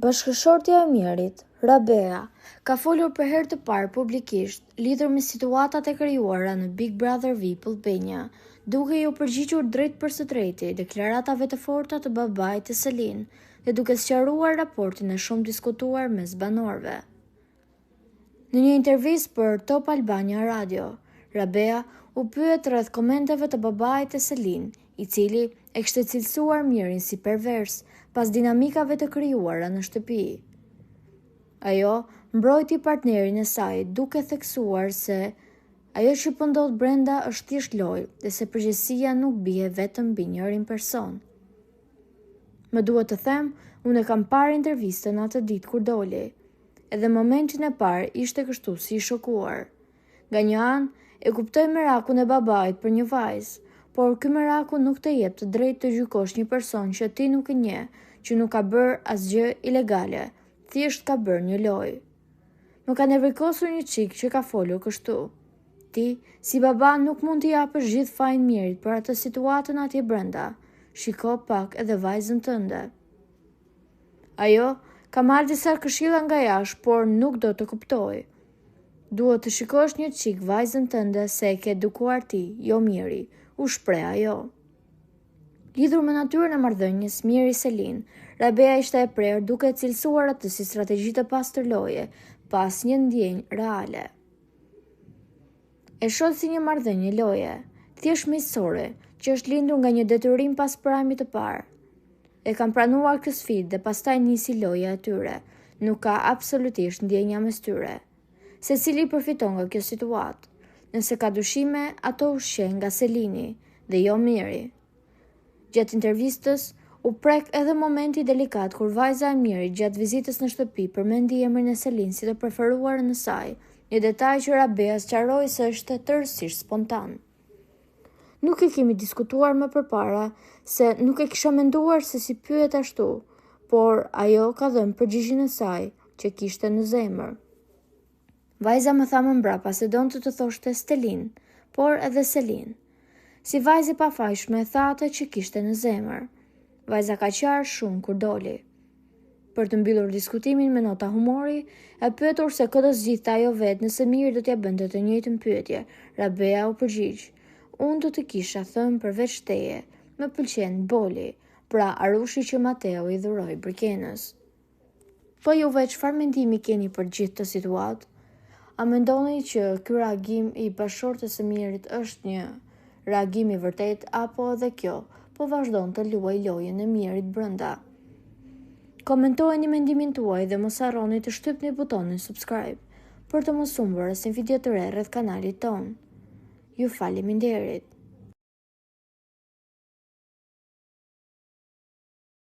Bashkëshortja e Mirit, Rabea, ka folur për herë të parë publikisht lidhur me situatat e krijuara në Big Brother VIP Albania, duke iu përgjigjur drejtpërsëdrejti deklaratave të forta të babait të Selin dhe duke sqaruar raportin e shumë diskutuar mes banorëve. Në një intervistë për Top Albania Radio, Rabea u pyet rreth komenteve të babait të Selin, i cili e kishte cilësuar Mirin si pervers pas dinamikave të krijuara në shtëpi. Ajo mbrojti partnerin e saj duke theksuar se ajo që po ndodh brenda është thjesht lojë dhe se përgjegjësia nuk bie vetëm mbi njërin person. Më duhet të them, unë e kam parë intervistën atë ditë kur doli. Edhe momentin e parë ishte kështu si i shokuar. Nga një anë, e kuptoj merakun e babait për një vajzë, por ky meraku nuk të jep të drejtë të gjykosh një person që ti nuk e njeh, që nuk ka bërë asgjë ilegale, thjesht ka bërë një lojë. Më ka nevrikosur një çik që ka folur kështu. Ti, si baba, nuk mund t'i japësh gjithë fajin Mirit për atë situatën atje brenda. Shiko pak edhe vajzën tënde. Ajo ka marrë disa këshilla nga jashtë, por nuk do të kuptojë. Duhet të shikosh një çik vajzën tënde se e ke edukuar ti, jo Miri, u shpreh ajo. Lidhur me natyrën e marrëdhënies Miri-Selin, Rabea ishte e prerë duke e cilësuar atë si strategji të pastër loje, pa asnjë ndjenjë reale. E shoh si një marrëdhënie loje, thjesht miqësore, që është lindur nga një detyrim pas prime-it të parë. E kanë pranuar këtë sfidë dhe pastaj nisi loja e tyre. Nuk ka absolutisht ndjenja mes tyre. Secili përfiton nga kjo situatë. Nëse ka dyshime, ato ushqehen nga Selini dhe jo Miri. Gjatë intervistës, u prek edhe momenti delikat kur vajza e Mirit gjatë vizitës në shtëpi përmendi emrin e Selin si të preferuarën e saj, një detaj që Rabea sqaroi se është tërësisht spontan. Nuk e kemi diskutuar më përpara se nuk e kisha menduar se si pyet ashtu, por ajo ka dhënë përgjigjen e saj që kishte në zemër. Vajza më tha më mbrapa se donte të thoshte Stelin, por edhe Selin. Si vajzë e pafajshme tha atë që kishte në zemër. Vajza ka qarë shumë kur doli. Për të mbyllur diskutimin me nota humori, e pyetur se kë do zgjidhte ajo vetë nëse Miri do t'ia bënte të njëjtën pyetje, Rabea u përgjigj: Unë do të kisha thënë përveç teje, më pëlqen Boli, pra arushi që Mateo i dhuroi Brikenës. Po juve çfarë mendimi keni për gjithë këtë situatë? A mendoni që ky reagim i bashkëshortes së Mirit është një reagim i vërtetë apo edhe kjo po vazhdon të luajë lojën e Mirit brenda? Komentojeni mendimin tuaj dhe mos harroni të shtypni butonin subscribe për të mos humbur asnjë video të re rreth kanalit tonë. Ju faleminderit!